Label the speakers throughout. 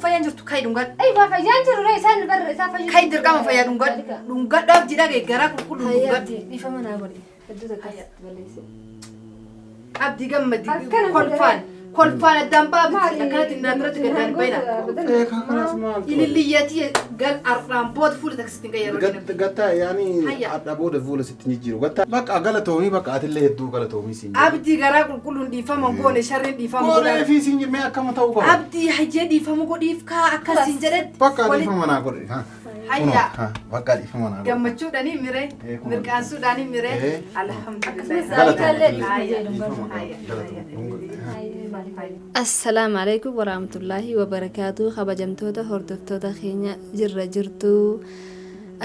Speaker 1: Fayyaan jirtu kai dhungadhu.
Speaker 2: Ay waa fayyaan jiru ree isaan barra isaa fayyuu.
Speaker 1: Kai dirqama fayyaa dhungadhu. Dhungadhu abdii dhagaye garaa qulqulluu
Speaker 2: Hayya
Speaker 1: dhungadhu.
Speaker 2: abdii dhiifama naa godhi. Hedduu takka balleesse.
Speaker 1: Abdii gammadi
Speaker 2: Akkana
Speaker 1: kolfaan kolfaan addaan ba'a
Speaker 2: Maali?
Speaker 1: akkanatti naa biratti gaddaan bayna.
Speaker 3: Eekaa kanas maal ture?
Speaker 1: Ililliyyatii gal arraan booda fuula taksittiin qayyaroo
Speaker 3: Gattaa yaani
Speaker 1: Hayya.
Speaker 3: hadha booda fuula sitti jijjiiru. Gattaa bakka galatoomii bakka atillee hedduu galatoomii siin jedhe.
Speaker 1: Abdii garaa qulqulluun dhiifama goone sharriin dhiifama
Speaker 3: Goonee
Speaker 1: godhaan.
Speaker 3: fi siin mee akkama ta'uu qaba?
Speaker 1: Abdii hayyee dhiifama godhiif kaa akkasiin jedhetti.
Speaker 3: Bakka
Speaker 1: walitti-
Speaker 3: dhiifama naa godhe. ha.
Speaker 1: Hayya.
Speaker 3: Kunoo, ha, Bakka dhiifama naa godhe.
Speaker 1: Gammachuudhaanii miree
Speaker 3: Eh, kunoo.
Speaker 1: mirqaansuudhaanii miree
Speaker 3: Eh.
Speaker 1: alhamdulillah.
Speaker 3: Galatoomii
Speaker 1: Hayya.
Speaker 3: Dhiifama
Speaker 1: Hayya.
Speaker 3: galatoomii. Ha.
Speaker 2: Assalaamu alaikum warahmatullaahi wabarakaatu kabajamtoota hordoftoota keenya jirra jirtu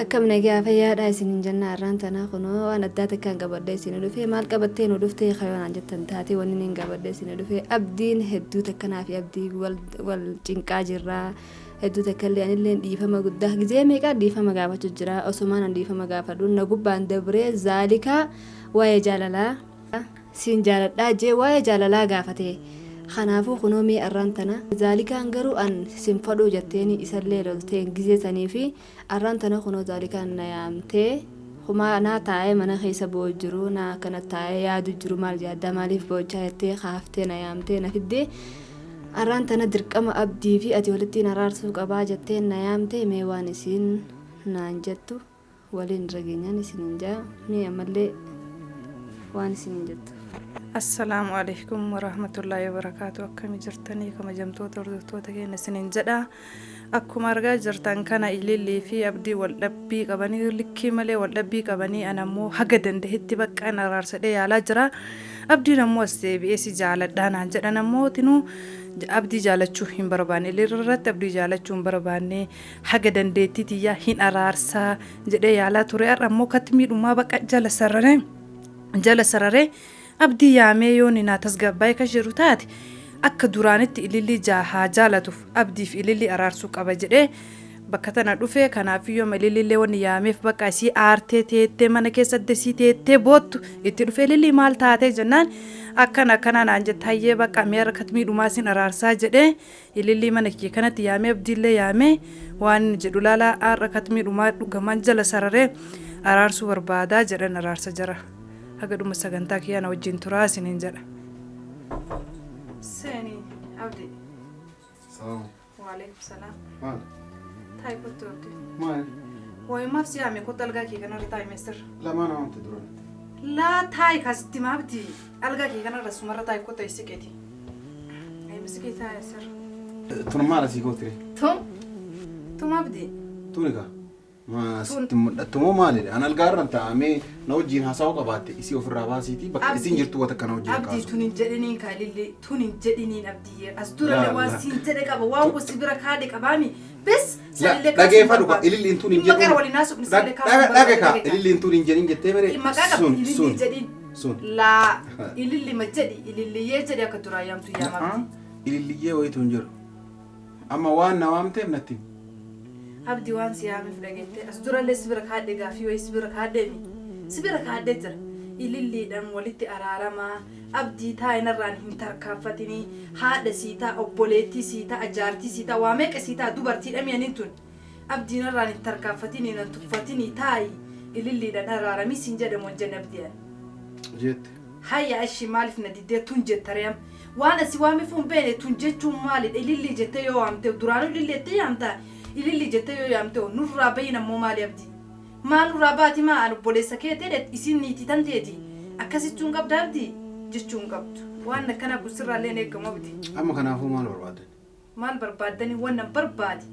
Speaker 2: akkam nagaa fayyaadha isinin jenna har'aan tana kunoo waan addaa takkaan qabadhe isin dhufe maal qabattee nu dhufte kayoonaan jettan taate wanni niin qabadhe isin dhufe abdiin hedduu takkanaa fi abdii wal wal cinqaa jirra hedduu takkallee anillee dhiifama guddaa gizee meeqaa dhiifama gaafachuu jira osomaan an dhiifama gaafadhu na gubbaan dabree zaalikaa waa'ee jaalalaa siin jaaladhaa jee waa'ee jaalalaa gaafate kanaafuu kunoo mee arraan tana zaalikaan garuu an sin fadhuu jetteeni isallee lolteen gizee sanii fi arraan tana kunoo zaalikaan na yaamtee kumaa naa taa'ee mana keessa boo'u jiru naa akkana taa'ee yaadu jiru maal yaaddaa maaliif boochaa jettee kaaftee na yaamtee na fiddee arraan tana dirqama abdii fi ati walittiin araarsuu qabaa jetteen na yaamtee mee waan isiin naan jettu waliin irra geenyaan isiniin jaa mee ammallee waan isiniin jettu.
Speaker 4: Assalaamu alaikum warahmatullaahi wabarakaatu. Akkami jirtanii kabajamtoota hordoftoota keenya isiniin jedha. Akkuma argaa jirtan kana Ilillii fi Abdii waldhabbii qabanii likkii malee waldhabbii qabanii ana ammoo haga dandahetti baqqaan araarsadhee yaalaa jira. Abdiin ammoo as deebi'ee si jaaladhaa naan jedhan ammoo tinuu Abdii jaalachuu hin barbaanne. Ilillii irratti Abdii jaalachuu hin barbaanne haga dandeettii tiyyaa hin araarsaa jedhee yaalaa ture. Har'a ammoo katmiidhumaa baqa jala sararee jala sararee abdii yaamee yoon naa tasgabbaa'ee kan jedhu taate akka duraanitti ilillii haa jaalatuuf abdiif ilillii araarsuu qaba jedhee bakka tana dhufe. Kanaaf yoo ilillillee wanni yaameef bakka isii aartee teettee mana keessatti isii teettee boottu itti dhufe ilillii maal taatee jennaan akkana akkana naan jette hayyee bakka mee harka miidhumaa isin araarsaa jedhee ilillii mana kiyya kanatti yaamee abdiillee yaamee waan inni jedhu laalaa har'a katmiidhumaa dhugamaan jala sararee araarsuu barbaadaa jedhan araarsa jara. Haga dhuma sagantaa kiyyaa na wajjin turaa isiniin jedha. Seeni abdi.
Speaker 3: Salaam.
Speaker 4: Waalaikum salaam.
Speaker 3: Maal?
Speaker 4: Taayi kottu abdi.
Speaker 3: Maal?
Speaker 4: Waayumaaf si yaame kottu algaa kee kanarra taayi meesirra.
Speaker 3: Lamaan waamte duraan.
Speaker 4: Laa taayi kaasitti ma abdi algaa kee kanarra sumarra taayi kottu ayi siqeeti. Ayi siqee taayi asirra.
Speaker 3: Tun maal asii gootire?
Speaker 4: Tum. Tum abdi.
Speaker 3: Tuni kaa. Maa sitti mul'attu moo maalidha? An algaarran taa'amee na wajjin haasa'uu qabaatte isii ofirraa baasiitii bakka
Speaker 1: Abdi.
Speaker 3: isiin jirtu wata kana wajjin
Speaker 1: Abdii
Speaker 3: kaasu.
Speaker 1: tun hin jedhiniin kaa ilillee tun hin jedhiniin abdiyyee as durallee
Speaker 3: Laa,
Speaker 1: waan
Speaker 3: laa.
Speaker 1: siin jedhe qaba waan si bira kaadhe qabaami bes sanillee kaasuu hin
Speaker 3: Dhageeffadhu kaa
Speaker 1: barbaadu.
Speaker 3: ililliin tun hin
Speaker 1: Dhimma
Speaker 3: jedhin.
Speaker 1: gara waliin haasofne sanillee kaasuu hin
Speaker 3: Dhage kaa
Speaker 1: barbaadu.
Speaker 3: ililliin tun hin jedhin jettee mere
Speaker 1: Maqaa qabdi
Speaker 3: sun
Speaker 1: ilillii
Speaker 3: sun
Speaker 1: jedhin.
Speaker 3: sun.
Speaker 1: Laa ililli ma jedhi ililliyyee jedhi akka duraa yaamtu yaama abdi.
Speaker 3: Ililliyyee wayitu hin jiru. Amma waan na waamteef natti himi.
Speaker 4: Abdi waan si yaameef dhageette as durallee si bira kaadhe gaafii wayii si bira kaadheemi si bira kaadhee jira ililliidhaan walitti araaramaa abdii taa'e narraan hin tarkaanfatinii haadha sii ta'a obboleettii sii ta'a jaartii sii ta'a waa meeqa sii ta'a dubartiidha mi'aniin tun abdii narraan hin tarkaanfatinii nan tuffatinii taa'i ililliidhaan araaramii siin jedhamu hin jenne abdii ani.
Speaker 3: Jette.
Speaker 4: Hayya ashi maaliif na diddee tun jetta reem waan asi waamifu hin beekne tun jechuun maalidha ilillii jettee yoo waamte duraanuu ilillii jettee yaamta ilillii jettee yoo yaamte nurraa bahin ammoo maali abdii maal nurraa baati maa an obboleessa kee ta'e isin niitii tan teeti akkas jechuun qabda abdii jechuu hin qabdu waan akkanaa kun sirraallee hin eeggamu abdii.
Speaker 3: Amma kanaafuu maal barbaaddan?
Speaker 4: Maal barbaaddani wannan barbaade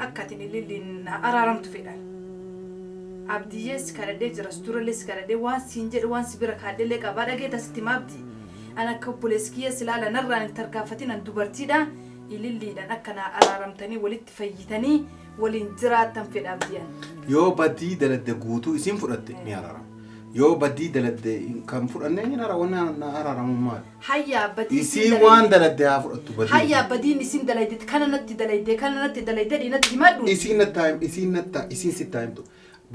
Speaker 4: akka atin ililliin na araaramtu fedhan. Abdiyyee si kadhadhee jira si durallee si kadhadhee waan siin jedhe waan si bira kaadhellee qabaa dhageeta sitti hima abdii. An akka obboleessi kiyya si laala narraan hin tarkaanfatin an dubartiidha ililliidhaan akka naa araaramtanii walitti fayyitanii waliin jiraattan fedha abdii an.
Speaker 3: Yoo badii daladde guutuu isin fudhatte ni araarama. Yoo badii daladde kan fudhanne hin araarama na araaramu maali?
Speaker 4: Hayyaa badii isin
Speaker 3: Isiin waan daladde haa fudhattu badii.
Speaker 4: Hayyaa badiin isin dalayde kana natti dalayde kana natti dalayde dhii natti himadhu.
Speaker 3: Isiin natti haa isiin natti isiin sitti haa himtu.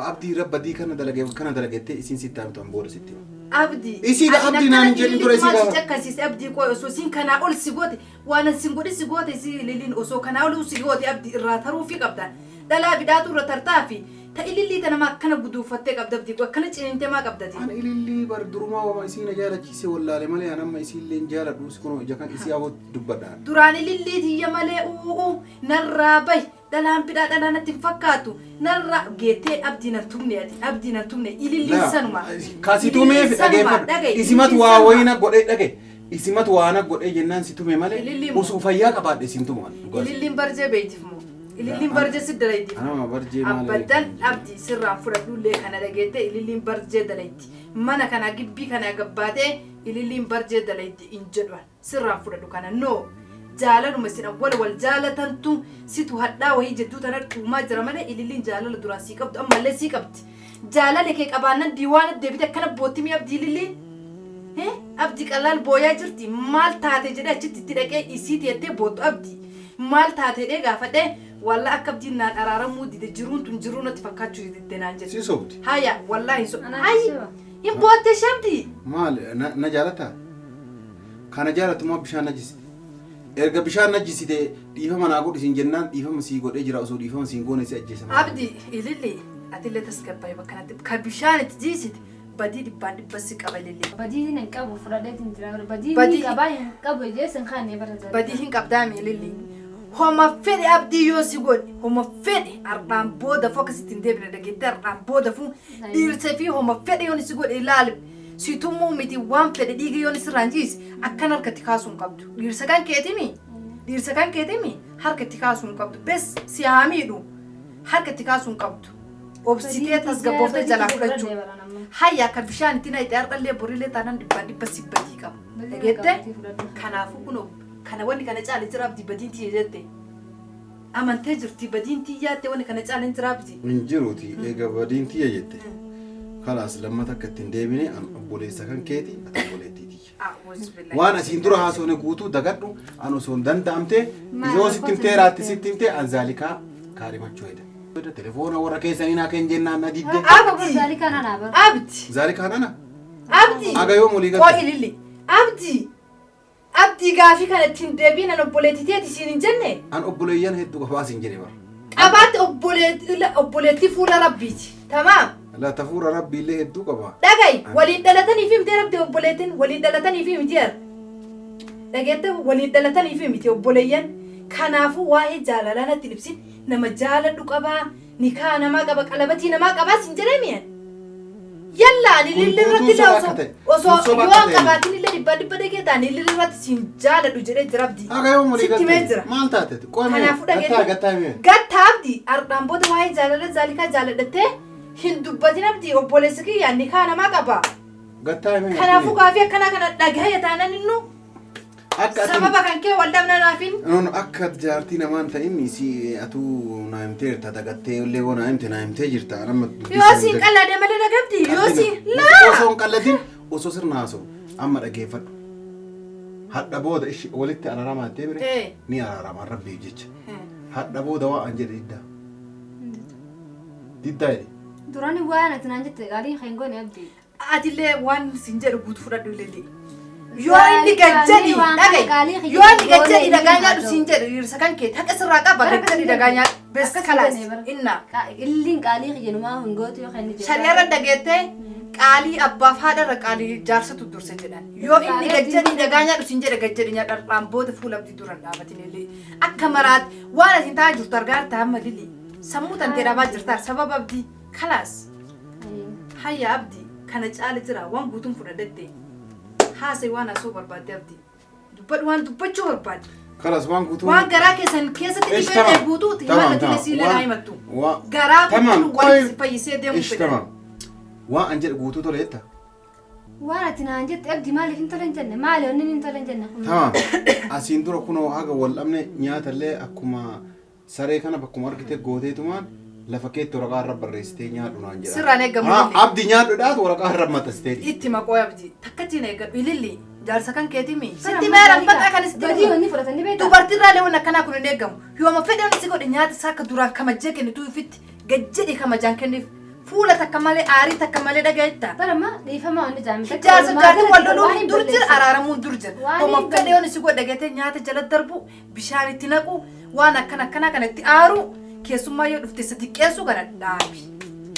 Speaker 3: Abdii irra badii kana dalage kana dalagettee isiin sitti haa himtu an booda sitti hima.
Speaker 1: Abdi.
Speaker 3: Isiidha abdii naan hin jedhin dura isii
Speaker 1: Maal si
Speaker 3: gaafa.
Speaker 1: cakkasiise abdii qoy osoo siin kanaa ol si goote waan sin godhi si goote si ililiin osoo kanaa ol si goote abdii irraa taruufii qabda. Dhalaa bidhaatu irra tartaafi ta ilillii tana maa akkana guduufattee qabda abdii qoy akkana ciniintee maa qabdati.
Speaker 3: An ilillii bar durumaa wama isii na jaalachiise wallaale malee an amma isiillee hin jaaladhu si kunoo ija kan isii hawwatu dubbadha.
Speaker 1: Duraan ilillii tiyya malee u'uu narraa bahi dhalaan bidhaa dhalaa natti hin fakkaatu narraa geettee abdii nan tumne ati abdii nan tumne ililliin sanuma.
Speaker 3: Kasi tumeef dhageeffadhu. Isimatu waa wayina godhee dhage. Isimatu waa na godhee jennaan si tume malee
Speaker 1: Ililliin moo?
Speaker 3: osoo fayyaa qabaadhe sin tumu. ani, dhugaa si.
Speaker 1: Ililliin barjee beeytiif moo? Ililliin barjee si dalaytiif moo?
Speaker 3: Anama barjee maal
Speaker 1: Abbadan abdii sirraan fudhadhullee kana dhageette ililliin barjee dalayti. Mana kana gibbii kana gabbaatee ililliin barjee dalayti hin jedhan sirraan fudhadhu kana noo. Jaalaluma isin awwala wal jaalatantu situ hadhaa wayii jidduu tana dhuumaa jira malee ililliin jaalala duraan sii qabdu ammallee sii qabdi. Jaalala kee qabaannan diiwaana deebite akkana bootti mi abdii ililliin? Abdii qalaal booyaa jirti maal taate jedhee achitti itti dhaqee isii teettee boottu abdii maal taate jedhee gaafadhee walla akka abdiin naan araaramuu dide jiruun tun jiruu natti fakkaachuu dide naan jedhe.
Speaker 3: Si sobdi.
Speaker 1: Haya wallaahi so
Speaker 2: Anaa
Speaker 1: hayi
Speaker 2: soba.
Speaker 1: hin bootte ishee abdii.
Speaker 3: Maal na jaalataa? Kana jaalatu maa bishaan najjisite? Erga bishaan najjisite dhiifama naa godhi siin jennaan dhiifama sii godhee jira osoo dhiifama siin goone si ajjeesa.
Speaker 1: Abdii ililli atillee tasgabbaa'e bakka kanatti ka bishaan itti jiisite badii dhibbaan dhibba si qaba ililli.
Speaker 2: Badii hin qabu fudhadheetiin jira. Badii
Speaker 1: Badii-
Speaker 2: ni qabaa hin qabu jees hin kaane bara zaalika.
Speaker 1: Badii hin qabdaami ililli. Homa fedhe abdii yoo si godhe homa fedhe har'aan booda fuu akkasitti hin deebine dhageettee har'aan booda fuu dhiirsa fi homa fedhe yoon si godhe ilaali. Si tumuu miti waan fedhe dhiiga yoon sirraan jiise akkan harkatti kaasuu hin qabdu. Dhiirsa kan keetimi dhiirsa kan keetimi harkatti kaasuu hin qabdu. Bes si haa miidhu harkatti kaasuu hin qabdu. Obsitee tasgabbooftee jalaa fudhachuu. Hayya akka bishaan itti naqxe har'allee borillee taanaan dhibbaan dhibba si badii qaba. Dhageettee? Kanaafuu kunoo kana wanni kana caale jira abdii badiin tiyya jette. Amantee jirti badiin tiyyaatte wanni kana caale hin jira abdii.
Speaker 3: Hin jiruuti eega badiin tiyya jette. Kalaas lammata akka ittiin deebine an obboleessa kan keeti ati obboleettii tiyya. Waan asiin dura haasofne guutuu dagadhu an osoo hin danda'amte
Speaker 2: Maal
Speaker 3: yoo sitti himtee
Speaker 2: rakkoo
Speaker 3: raatti sitti himtee an zaalikaa kaadhimachuu heda. Telefoona warra keessanii naa kenn jennaan na didde.
Speaker 1: Abdii.
Speaker 2: Zaalikaan anaa bara.
Speaker 1: Abdi.
Speaker 3: Zaalikaan ana
Speaker 1: Abdi.
Speaker 3: aga yoom olii
Speaker 1: Qoy
Speaker 3: galte?
Speaker 1: ililli. Abdi. Abdii gaafii kana ittiin deebiin an obboleettii teeti siin hin jenne.
Speaker 3: An obboleeyyan hedduu qabaa siin jedhe bara.
Speaker 1: Qabaatte obboleettii fuula rabbiiti. Tamaam.
Speaker 3: La tafuura rabbiillee hedduu qaba.
Speaker 1: Dhagayi waliin dhalatanii fi miti rabbi obboleettiin waliin dhalatanii fi miti yar. Dhageette waliin dhalatanii fi miti obboleeyyan. Kanaafuu waa'ee jaalalaa natti hin ibsin nama jaaladhu qabaa nikaa namaa qaba qalabatii namaa qabaa sin jedhee mi'an. Yallaa ani
Speaker 3: Kun
Speaker 1: ililli irratti
Speaker 3: guutuun
Speaker 1: illee
Speaker 3: soba
Speaker 1: osoo
Speaker 3: akka ta'e.
Speaker 1: osoo
Speaker 3: Kun soba
Speaker 1: yoo
Speaker 3: akka
Speaker 1: an
Speaker 3: ta'e.
Speaker 1: qabaatin illee dhibbaa dhibba dhagee ta'an ililli irratti sin jaaladhu jedhee jira abdii.
Speaker 3: Aga yoom olii
Speaker 1: Sitti himee
Speaker 3: galte?
Speaker 1: jira.
Speaker 3: Maal taate? Qoy mee
Speaker 1: Kanaafuu
Speaker 3: gattaa
Speaker 1: dhageette.
Speaker 3: gattaa mee?
Speaker 1: Gatta abdii har'aan booda waa'ee jaalala zaalikaa jaaladhattee hin dubbatin abdii obboleessi kiyya nikaa namaa qaba.
Speaker 3: Gattaa mee?
Speaker 1: Kanaafuu gaafii akkanaa kana dhagahee taanan innu
Speaker 3: Akka ati
Speaker 1: sababa kan kee wal dhabna naafin.
Speaker 3: No, no, akka jaartii namaan ta'in si atuu naa himteerta dagattee illee yoo naa himte naa himtee jirta nama
Speaker 1: Yoo siin qalladee malee dhagabdi yoo siin laa.
Speaker 3: Osoo hin qalladin osoo sirna haasa'u amma dhageeffadhu. Hadha booda ishi walitti araaramaa jettee bire
Speaker 1: Eh.
Speaker 3: ni araarama rabbiif jecha. Hadha booda waa an jedhe diddaa. Diddaa jedhe.
Speaker 2: Duraan waan ati naan jette qaalii kan goone abdii.
Speaker 1: Atillee waan siin jedhu guutuu fudhadhu ililli. Yoo inni gajjadhi
Speaker 2: Waan kana
Speaker 1: dhaga'i.
Speaker 2: qaalii
Speaker 1: Yoo inni gajjadhi
Speaker 2: goone
Speaker 1: dhagaa
Speaker 2: inni
Speaker 1: nyaadhu siin jedhu dhiirsa kan kee haqa sirraa qaba
Speaker 2: Bara
Speaker 1: gajjadhi dhagaa nyaadhu. Bes
Speaker 2: Akkas
Speaker 1: kalaas
Speaker 2: goone bara.
Speaker 1: inna.
Speaker 2: Ililliin qaalii kiyyanumaa hin gootu yoo kan inni jedhu.
Speaker 1: Shari'arra dhageettee qaalii abbaaf haadharra qaalii jaarsatu durse jedhan. Yoo inni
Speaker 2: Qaalii
Speaker 1: gajjadhi
Speaker 2: abdii
Speaker 1: dhagaa nyaadhu siin jedhe gajjadhi nyaadhu har'aan booda fuula abdii duraan dhaabatin illee. Akka maraatti waan asin taa'aa jirtu argaa jirta hamma lili. Sammuu tantee dhabaa jirta sababa abdii kalaas. Hayya abdii kana caala jira waan guutuun fudhadhatte. Haasa'e waan haasa'uu barbaadde abdii. Dubbadhu waan dubbachuu barbaadde.
Speaker 3: Kalas waan guutuu.
Speaker 1: Waan garaa keessan keessatti
Speaker 3: Ish,
Speaker 1: dhibee ta'e
Speaker 3: tamam.
Speaker 1: guutuuti
Speaker 3: Tamam,
Speaker 1: himaa
Speaker 3: tamam.
Speaker 1: gatii siilee naa himattu. Garaa
Speaker 3: Tamam,
Speaker 1: guutuun walitti
Speaker 3: qoy.
Speaker 1: si fayyisee deemuu
Speaker 3: Ish,
Speaker 1: fedha.
Speaker 3: tamam. Waan an jedhe guutuu tole jetta.
Speaker 2: Waan ati naan jette abdii maaliif hin tole hin jenne maali onni hin tole hin jenne.
Speaker 3: Tamam. Asiin dura kunoo haga wal dhabne nyaatallee akkuma saree kana bakkuma argite gooteetumaan lafa keetti waraqaa irra barreessitee nyaadhu naan jedha.
Speaker 1: Sirraan eeggamu
Speaker 3: Haa,
Speaker 1: illee.
Speaker 3: Abdi nyaadhu waraqaa irra maxxansitee.
Speaker 1: Itti maqoo abdii takka tiin eeggadhu ililli jaarsa kan keeti mi. Sitti meera bakka kan sitti
Speaker 2: Badii wanni fudhatanii beektaa?
Speaker 1: Dubartiirraalee waan akkanaa kun hin eeggamu. Yooma fedhan si godhe nyaata isaa akka duraan kamajjee kennitu ofitti gajjedhi kamajaan kenniif. Fuula takka malee aarii takka malee dhagayeetta.
Speaker 2: Barama dhiifama wanni jaame takka
Speaker 1: Jaarsa
Speaker 2: walumaa
Speaker 1: jaartii wal
Speaker 2: galatti
Speaker 1: loluun
Speaker 2: waan hin
Speaker 1: dur jira
Speaker 2: balleessine.
Speaker 1: araaramuun dur jira.
Speaker 2: Waan
Speaker 1: Homa
Speaker 2: hin
Speaker 1: fedhe yoon isi godhe dhageetee nyaata jala darbu bishaan itti naqu waan akkana akkanaa kana itti aaru keessummaa yoo dhufte isa xiqqeessu kana dhaabi.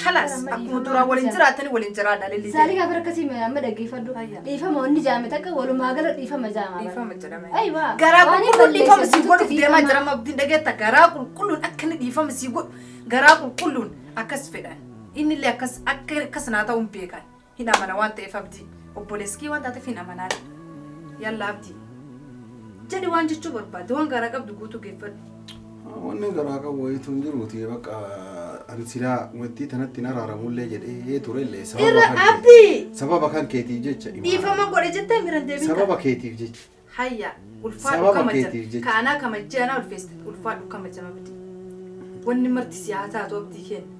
Speaker 1: Kalaas
Speaker 2: Barama
Speaker 1: akkuma
Speaker 2: dhiifama
Speaker 1: duraa waliin
Speaker 2: wanni
Speaker 1: jiraatanii waliin jiraadha lillitee.
Speaker 2: Zaalika bara akkasii amma dhaggeeffadhu.
Speaker 1: Ayya.
Speaker 2: Dhiifama wanni jaame takka walumaa gala dhiifama jaama.
Speaker 1: Dhiifama jedhama.
Speaker 2: Aywa.
Speaker 1: Garaa
Speaker 2: Waan hin
Speaker 1: qulqulluun dhiifama
Speaker 2: balleessine
Speaker 1: sii godhuuf deemaa
Speaker 2: dhiifama.
Speaker 1: jira amma abdiin dhageetta garaa qulqulluun akka inni dhiifama sii godhu garaa qulqulluun akkas fedhan. Inni illee akkas akka akkas naa ta'uun beekan. Hin amana waan ta'eef abdii. Obboleessi kee waan taateef hin amanaan. Yalla abdii. Jedhi waan jechuu barbaadde waan garaa qabdu guutuu geeffadhu.
Speaker 3: Wanni garaa qabu wayitu hin jiruuti bakka ani silaa wanti tanatti hin araaramullee jedhee turellee sababa
Speaker 1: Irra
Speaker 3: kan keetiif
Speaker 1: abdii
Speaker 3: sababa kan keetiif jecha imaana.
Speaker 1: dhiifama godhe jettee miran deebiin qaba.
Speaker 3: Sababa keetiif jecha.
Speaker 1: Hayya ulfaadhu
Speaker 3: Sababa
Speaker 1: kamaja
Speaker 3: keetiif jecha.
Speaker 1: kaanaa kamajjee anaa ulfeessite ulfaadhu kamajama abdii. Wanni marti si haa taatu abdii kenna.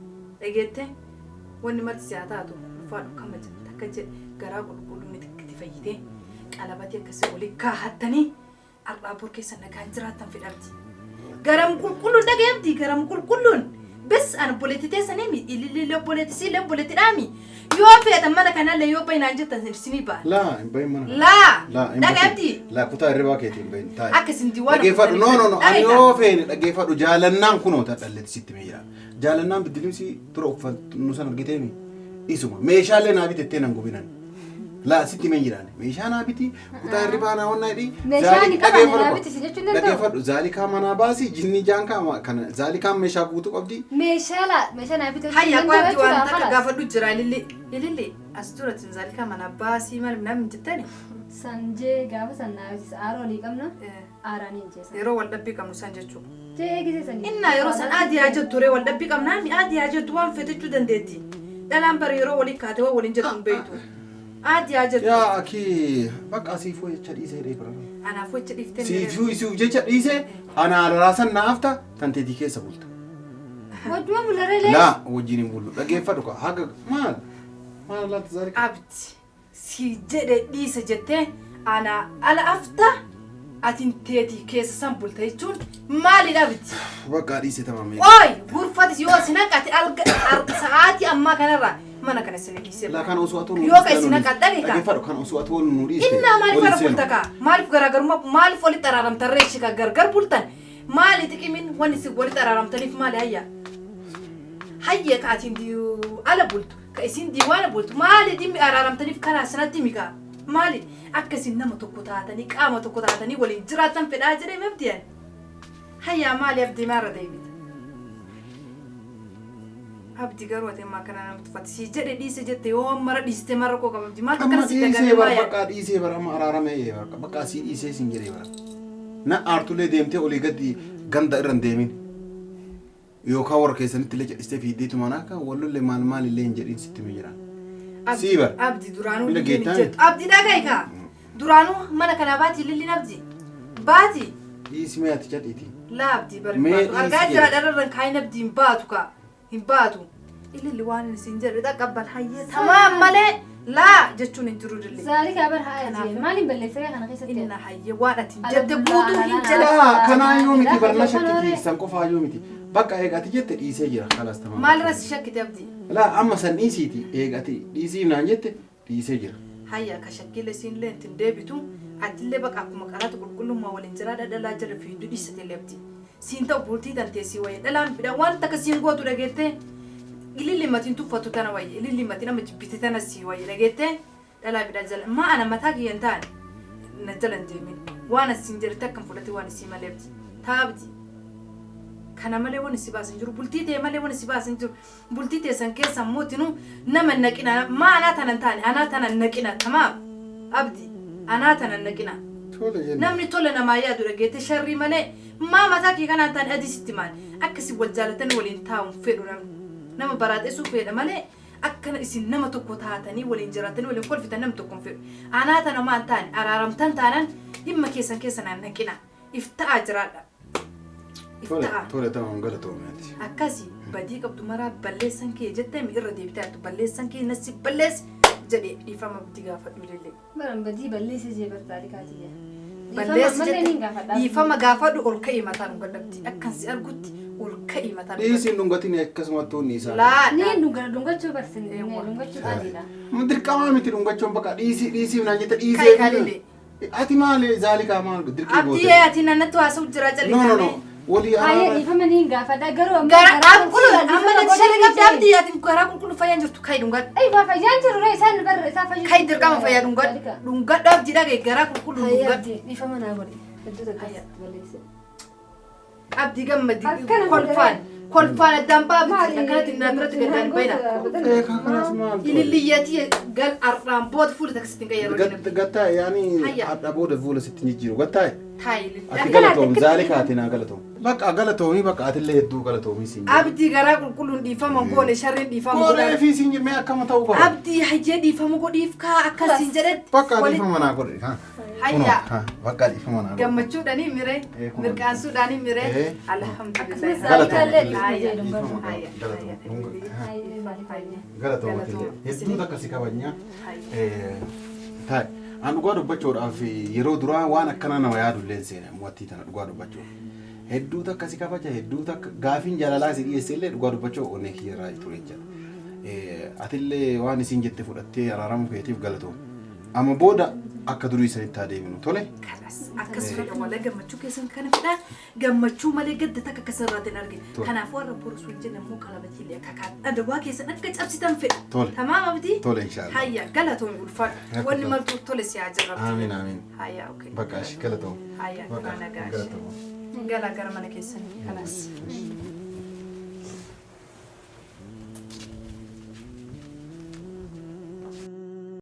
Speaker 1: Dhageette wanni marti si haa taatu ulfaadhu kamaja takka jedhe garaa qulqulluun itti fayyitee qalabatii akkasii walii kaahattanii har'aa bor keessa nagaan jiraattan fedha abdii. Garam qulqulluun dhagee abdii garam qulqulluun bes an obboleetti teessanii ilillee obboleetti siillee obboleetti dhaami yoo feetan mana kanallee yoo bahinaan jettan isinii ba'a.
Speaker 3: Laa hin bahin mana.
Speaker 1: Laa
Speaker 3: Laa hin
Speaker 1: dhagee
Speaker 3: bahin.
Speaker 1: abdii.
Speaker 3: Laa kutaa hirribaa keetii hin bahin taa'i.
Speaker 1: Akka isin diwaana
Speaker 3: Dhaggeeffadhu no no no ani
Speaker 1: Dhageetta.
Speaker 3: yoo feene dhaggeeffadhu jaalannaan kunoo tadhalletti sitti meeyya. Jaalannaan biddilimsi tura uffannu san argiteemi isuma meeshaalee naa bitettee nan gubinan. Laa sitti mee jiraan meeshaa naa biti kutaa hirribaa naa onnaa hidhi.
Speaker 2: Meeshaa ni qaban naa biti si jechuun danda'u.
Speaker 3: Dhaggeeffadhu zaalikaa manaa baasi jinni jaan kaa kana zaalikaan meeshaa guutuu qabdi.
Speaker 2: Meeshaa laa meeshaa naa biti
Speaker 1: Hayya
Speaker 2: jechuun
Speaker 1: qo'atti
Speaker 2: danda'u
Speaker 1: waan
Speaker 2: jechuudha
Speaker 1: takka
Speaker 2: kalaas.
Speaker 1: gaafadhu jira ililli ililli as duratti zaalika mana baasii maal namni jettani
Speaker 2: Sanjee gaafa san naa biti aaroo olii qabna aaraan hin jeesan.
Speaker 1: yeroo wal dhabbii qabnu san jechuudha.
Speaker 2: Jee eegisee sanii.
Speaker 1: Innaa yeroo san adii haa jettu ree wal dhabbii qabnaa mi adii haa jettu waan feetechuu dandeetti. Dhalaan bara yeroo walii kaate waan waliin jettu hin beektu. Adii haa jettu.
Speaker 3: Yaa akii bakka siifuu jecha dhiisee dheebara.
Speaker 1: Anaaf jecha dhiiftee
Speaker 3: Siifuu isiuf jecha dhiisee anaa raasan na hafta tanteetii keessa bulta.
Speaker 2: Wajjuma bularee lee.
Speaker 3: Laa wajjin hin bullu dhaggeeffadhu ka haga maal maal laata zaalika.
Speaker 1: Abdi si jedhe dhiise jettee ana ala afta atin teetii keessa san bulta jechuun maalidha abdi?
Speaker 3: Bakka dhiise tamamee.
Speaker 1: Qoy gurfatis yoo isin haqate alga sa'aatii ammaa kanarraa mana kana isin dhiisee
Speaker 3: Laa kan osoo atuun
Speaker 1: Yoo ka isin haqadhan egaa.
Speaker 3: Dhaggeeffadhu kan osoo atuun nu dhiiste.
Speaker 1: Innaa maaliif
Speaker 3: waliin
Speaker 1: ala
Speaker 3: seenu.
Speaker 1: bulta kaa? Maaliif garaagarummaa maaliif walitti araaramtan reeshi ka gargar bultan? Maali xiqimiin wanni isin walitti araaramtaniif maali hayya? Hayya ka atiin ala bultu ka isin diiwaana bultu maali dhimmi araaramtaniif karaa sanatti himi kaa? Maali akka isin nama tokko taatanii qaama tokko taatanii waliin jiraatan fedhaa jedhee mabdiyan? Hayyaa maali abdii maarra deebita? Abdi garuu ati ammaa kana nama tuffate si jedhe dhiise jette yoo mara dhiiste mara koo qaba abdi maal
Speaker 3: Amma
Speaker 1: akkana si
Speaker 3: dhiisee
Speaker 1: dagame
Speaker 3: bara
Speaker 1: maa yaadda?
Speaker 3: bakka dhiisee bara amma araaramee bara bakka asii dhiisee sin jedhee bara. Na aartullee deemtee olii gadi ganda irra hin deemin. Yookaan warra keessanitti illee jedhistee fiiddeetu mana akka wallollee maal maal illee hin jedhin sitti mee jiraan. Sii bara.
Speaker 1: Abdi duraanuu
Speaker 3: Bila
Speaker 1: lilliin hin
Speaker 3: geettaa
Speaker 1: jettu. Abdi dhaga'i kaa. Duraanuu mana kanaa baati lilliin abdi. Baati.
Speaker 3: Dhiisi mee ati cadhiiti.
Speaker 1: Laa abdii
Speaker 3: Mee
Speaker 1: barbaadu. Argaa
Speaker 3: dhiisi
Speaker 1: jira
Speaker 3: jedhe.
Speaker 1: dhararran kaayin abdii hin baatu kaa. Hin baatu. Ililli waan inni siin jedhe xaqqabbal hayyee tamaam malee laa jechuun hin jiru dilli.
Speaker 2: Zaalika bar haa jee maaliin balleessee kana keessatti?
Speaker 1: Inna hayyee waan ati hin
Speaker 2: Ala
Speaker 1: jette
Speaker 2: bullaa,
Speaker 1: guutuu hin
Speaker 2: ala
Speaker 1: jedhe.
Speaker 3: Laa kanaa yoo miti barna
Speaker 2: Laa,
Speaker 3: shakkiti san qofaa yoo miti. Bakka eega ati jette dhiisee jira kalaas tamaam.
Speaker 1: Maalirra si shakkite abdii?
Speaker 3: Laa amma san dhiisiiti eega ati dhiisii naan jette dhiisee jira.
Speaker 1: Hayya ka shakkiilee siin illee ittiin deebitu atillee baqa akkuma qaraatu qulqullummaa waliin jiraa dhadhalaa jira fiiduu dhiisate illee abdii. Siin ta'u bultii tantee sii wayya dhalaan bidha waan takka siin gootu dhageettee ililli matiin tuffatu tana wayya ililli matiin amma jibbite tana sii wayya dhageettee dhalaa bidha jala maa ana mataa kiyya hin taane na jala hin deemin waan asiin jedhete akkam fudhate waan isii malee abdii taa abdii. Kana malee waan si baasan jiru bultii ta'e malee waan si baasan jiru bultii teessan keessa mootinuu nama hin naqina maa anaa tana hin taane anaa tana hin naqina tamaam abdi anaa tana hin naqina.
Speaker 3: Tole jenne.
Speaker 1: Namni tola namaa yaadu dhageette sharrii malee maa mataa kee kanaan taane adii sitti maal akkasii wal jaalatanii waliin taa'uun fedhu namni nama baraaxessuu fedha malee akkana isin nama tokko taatanii waliin jiraatanii waliin kolfitan namni tokko hin fedhu. Anaa tana maa hin taane araaramtan taanaan dhimma keessan keessa naan naqina ifta'aa jiraadha.
Speaker 3: Tole
Speaker 1: Ifta'aa.
Speaker 3: tole tamam galatoomeeti.
Speaker 1: Akkasii badii qabdu maraa balleessan kee jettee mi irra deebitee hattu balleessan kee nasi balleessi jedhee dhiifama abdii gaafadhu illee.
Speaker 2: Baran badii balleessee jee bar zaalikaati.
Speaker 1: Balleessi
Speaker 2: Dhiifama malee
Speaker 1: jette
Speaker 2: ni gaafadha.
Speaker 1: dhiifama gaafadhu ol ka'ee mataan gadhabdi akkan si argutti Ol ka'i mataa.
Speaker 3: Dhiisiin dhungatiin akkasumatti inni isaa.
Speaker 1: Laa.
Speaker 2: Ni dhungachuu barsin dhungachuu qaadiidha.
Speaker 3: Dirqamaa miti dhungachuun bakka dhiisii dhiisii naan jette
Speaker 1: Kai
Speaker 3: dhiisee.
Speaker 1: kalile.
Speaker 3: Ati maali zaalikaa maal dirqii
Speaker 1: Abdii
Speaker 3: goote?
Speaker 1: ati nannatti haasa'u jira
Speaker 3: No no no.
Speaker 1: jalli.
Speaker 3: Walii
Speaker 2: Hayyee
Speaker 3: araara.
Speaker 2: dhiifama ni gaafadha garuu ammoo
Speaker 1: Gara qulqullu amma natti sharri qabdi abdii ati garaa qulqullu fayyaan jirtu kai dhungadhu.
Speaker 2: Ay waa fayyaan jiru ree isaan barra isaa fayyadu.
Speaker 1: Kai dirqama fayyaa dhungadhu. Dhungadhu abdii dhagaye garaa qulqullu
Speaker 2: Hayyee
Speaker 1: dhungadhu.
Speaker 2: abdii dhiifama naa godhe. Hedduu takka balleesse.
Speaker 1: Abdii gammadi
Speaker 2: Akkana
Speaker 1: kolfaan kolfaan addaan ba'a
Speaker 2: Maali?
Speaker 1: akkanatti naan biratti gaddaan bayna.
Speaker 3: Eh kanas maal?
Speaker 1: Ililliyyatii gal arraan booda fuula taksittiin qayyaroo jedhamu.
Speaker 3: Gattaa yaani
Speaker 1: Hayya.
Speaker 3: hadha booda fuula sitti jijjiiru gattaa.
Speaker 1: Taayi
Speaker 3: Ati galatoom zaalikaa ati naa galatoom. Bakka galatoomii bakka atillee hedduu galatoomii siin jedhe.
Speaker 1: Abdii garaa qulqulluun dhiifama goone sharriin dhiifama
Speaker 3: Goonee
Speaker 1: godhan.
Speaker 3: fi siin jedhe mee akkama ta'uu qaba?
Speaker 1: Abdii hayyee dhiifama godhiif kaa akkasiin jedhetti.
Speaker 3: Bakka
Speaker 1: wali-
Speaker 3: dhiifama naa godhe. ha.
Speaker 1: Hayya.
Speaker 3: Kunoo, ha, Bakka dhiifama naa godhe.
Speaker 1: Gammachuudhaanii miree
Speaker 3: Eh, kun-
Speaker 1: mirqaansuudhaanii miree
Speaker 3: Eh.
Speaker 1: alhamdulillah.
Speaker 3: Galatoom
Speaker 2: Zaalikaallee
Speaker 3: atillee.
Speaker 2: dhiifama jedhu
Speaker 3: Dhiifama
Speaker 1: Hayya.
Speaker 3: galatoom. Ha,
Speaker 2: Hayyee maaliif
Speaker 3: Galatoom atillee. Hedduu takka si kabajnaa. Taa'e. An dhugaa dubbachuudhaaf yeroo duraa waan akkanaa nama yaadullee hin seene mo'attii tana dhugaa dubbachuuf. Hedduu takka si kabaja hedduu takka gaafiin jaalalaa si dhiyeesse illee dhugaa dubbachuu onnee kiyya irraa ture jechuudha. Atillee waan isin jette fudhattee araaramuu keetiif galatoom. Amma booda akka durii isanitti haa deebinu tole.
Speaker 1: Kanas akkas fedha malee gammachuu keessan kana fedha gammachuu malee gadda takka akkasirraatti hin argine.
Speaker 3: Tole.
Speaker 1: Kanaafuu warra borus wajjin immoo qalabatiilee akka kaan adawaa keessan akka cabsitan fedha.
Speaker 3: Tole.
Speaker 1: Tamaam abdii?
Speaker 3: Tole inshaallah.
Speaker 1: Hayya galatoon ulfaadhu. Wanni maltuu tole si haa jirra.
Speaker 3: Amiin amiin.
Speaker 1: Hayya okei.
Speaker 3: Bakka ashi galatoom.
Speaker 1: Hayya
Speaker 3: Bakka
Speaker 1: gara nagaa.
Speaker 3: galatoom.
Speaker 1: Galaa gara mana keessanii. Kanas.
Speaker 3: Ishi.